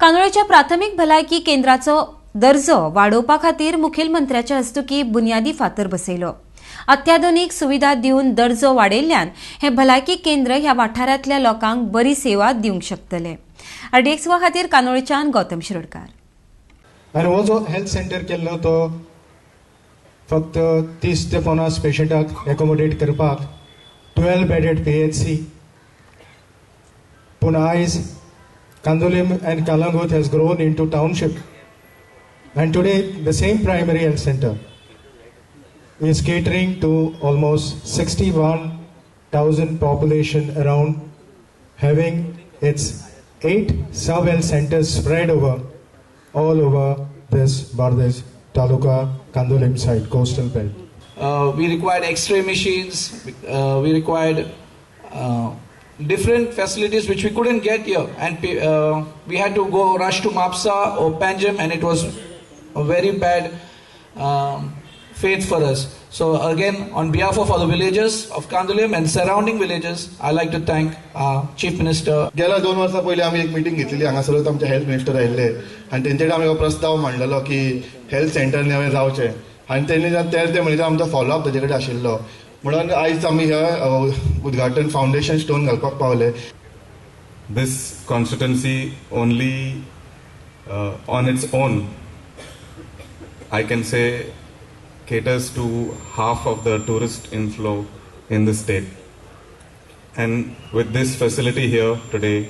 कांदोळेच्या प्राथमीक भलायकी केंद्राचो दर्जो वाडोवपा खातीर मुखेलमंत्र्याच्या हस्तुकीं बुन्यादी फातर बसयलो. अत्याधुनीक सुविधा दिवन दर्जो वाडयल्ल्यान हें भलायकी केंद्र ह्या वाठारांतल्या लोकांक बरी सेवा दिवंक शकतले. आरडीएक्स खातीर कांदोळेच्यान गौतम शिरोडकार. आनी हो जो हेल्थ सेंटर केल्लो तो फक्त 30 ते 50 पेशंटाक एकोमोडेट करपाक 12 बेडेड पीएचसी. पूण आयज Candolim and Calangute has grown into township and today the same primary health center is catering to almost 61,000 population around, having its eight sub health centers spread over all over this Bardez Taluka, Candolim side, coastal belt. We required X-ray machines. We required different facilities which we couldn't get here, and we had to go rush to Mapsa or Panjim, and it was a very bad fate for us. So again, on behalf of all the villagers of Candolim and surrounding villages, I like to thank our Chief Minister. गेल्या 2 वर्सां पयलीं आमी एक meeting घेतलेली. हांगासरूच आमचे health minister आयिल्ले आनी तेंचे कडेन आमी हो प्रस्ताव मांडलेलो की हेल्थ सेंटर नवें जावचें आनी तेणी ते ते म्हणल्यार आमचो फॉलोअप ताजे कडेन आशिल्लो म्हणून आयज आमी हे उद्घाटन, फावंडेशन स्टोन घालपाक पावले. This constituency only on its own, I can say, caters to half of the tourist inflow in the state. And with this facility here today,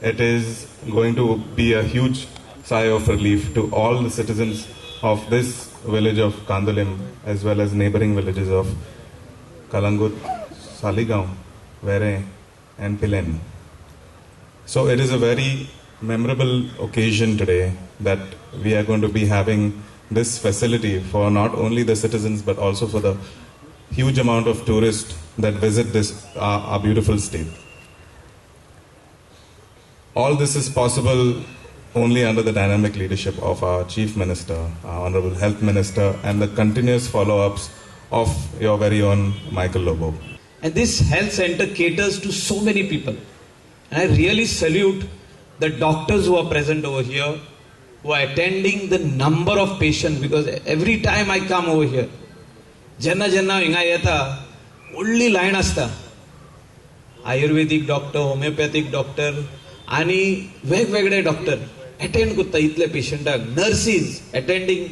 it is going to be a huge sigh of relief to all the citizens of this village of Candolim as well as neighboring villages of Calangute, Saligao, Verem, and Pilerne. So it is a very memorable occasion today that we are going to be having this facility for not only the citizens but also for the huge amount of tourists that visit this our beautiful state. All this is possible only under the dynamic leadership of our Chief Minister, our Honorable Health Minister, and the continuous follow-ups of your very own Michael Lobo. And this health center caters to so many people. And I really salute the doctors who are present over here, who are attending the number of patients, because every time I come over here, जेन्ना जेन्ना हिंगा येता, व्हडली line आसता. आयुर्वेदीक doctor, homeopathic doctor आनी वेगवेगळे doctor attend करता इतले पेशंटाक. Nurses attending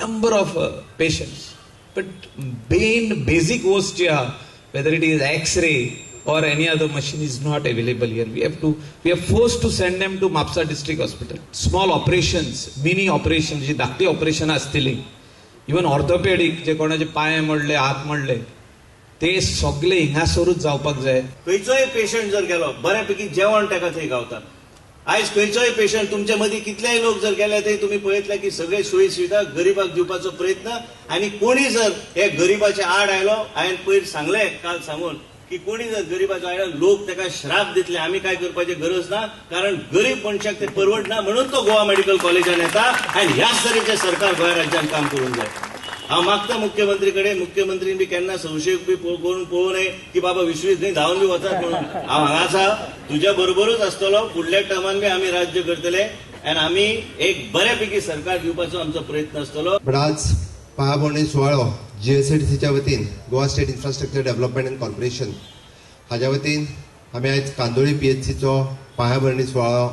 number of patients, but main basic वस्त जी आहा, whether it is X-ray or any other machine, is not available here. We are forced to send them to Mapsa District Hospital. Small operations, mini operations, जी धाकटी operation आसतली, even orthopaedic, जे कोणाचे पांय मोडले, हात मोडले, ते सगळे हिंगासरूच जावपाक जाय. खंयचोय पेशंट जर गेलो, बऱ्यापैकी जेवण ताका थंय गावता. आयज खंयचोय पेशंट, तुमच्या मदीं कितलेय लोक जर गेले, थंय तुमी पळयतले की सगळे सोयी सुविधा गरिबाक दिवपाचो प्रयत्न. आनी कोणी जर हे गरिबाच्या आड आयलो, हांवें पयर सांगलें, काल सांगून की कोणी जर गरिबाचो आयलो, लोक ताका श्राप दितले. आमी काय करपाची गरज ना, कारण गरीब मनशाक ते परवडना म्हणून तो गोवा मेडिकल कॉलेजान येता. आनी ह्याच तरेचें सरकार गोंय राज्यान काम करूंक जाय. हांव मागता मुख्यमंत्री कडेन, मुख्यमंत्रीन बी केन्ना संशय बी करून पळोवं नये की बाबा विश्वीस न्ही धांवन बी वचात म्हणून. हांव हांगा आसा, तुज्या बरोबरूच आसतलो. फुडल्या टर्मान बी आमी राज्य करतले आनी आमी एक बऱ्यापैकी सरकार दिवपाचो आमचो प्रयत्न आसतलो. पण आज पायाभरणी सुवाळो जीएसआयडीसीच्या वतीन, Goa state infrastructure development and corporation हाज्या वतीन आमी आयज कांदोळी पीएचसीचो पायाभरणी सुवाळो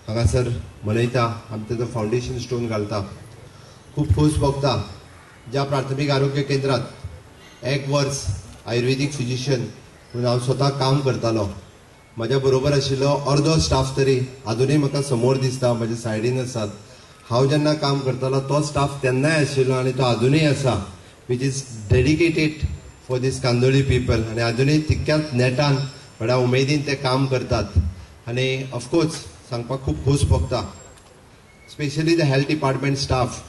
हांगासर मनयता. आमी ताजो फावंडेशन स्टोन घालता. खूब खोस भोगता, ज्या प्राथमीक आरोग्य केंद्रात एक वर्स आयुर्वेदीक फिजिशियन म्हणून हांव स्वता काम करतालो, म्हज्या बरोबर आशिल्लो अर्दो स्टाफ तरी आजुनूय म्हाका समोर दिसता, म्हज्या सायडीन आसात. हांव जेन्ना काम करतालो तो स्टाफ तेन्नाय आशिल्लो आनी तो आजुनूय आसा, which is dedicated for this Candolim people. आनी आजुनूय तितक्याच नेटान, व्हडा उमेदीन ते काम करतात. आनी ऑफकोर्स सांगपाक खूब खोस भोगता, specially the health department staff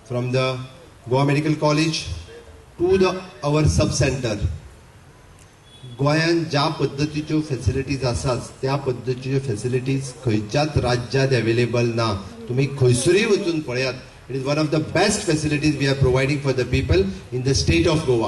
from the Goa Medical College to the our sub center. गोंयांत ज्या पद्दतीच्यो फेसिलिटीज आसात, त्या पद्दतीच्यो फेसिलिटीज खंयच्याच राज्यांत अवेलेबल ना. तुमी खंयसरूय वचून पळयात, it is one of the best facilities we are providing for the people in the state of Goa.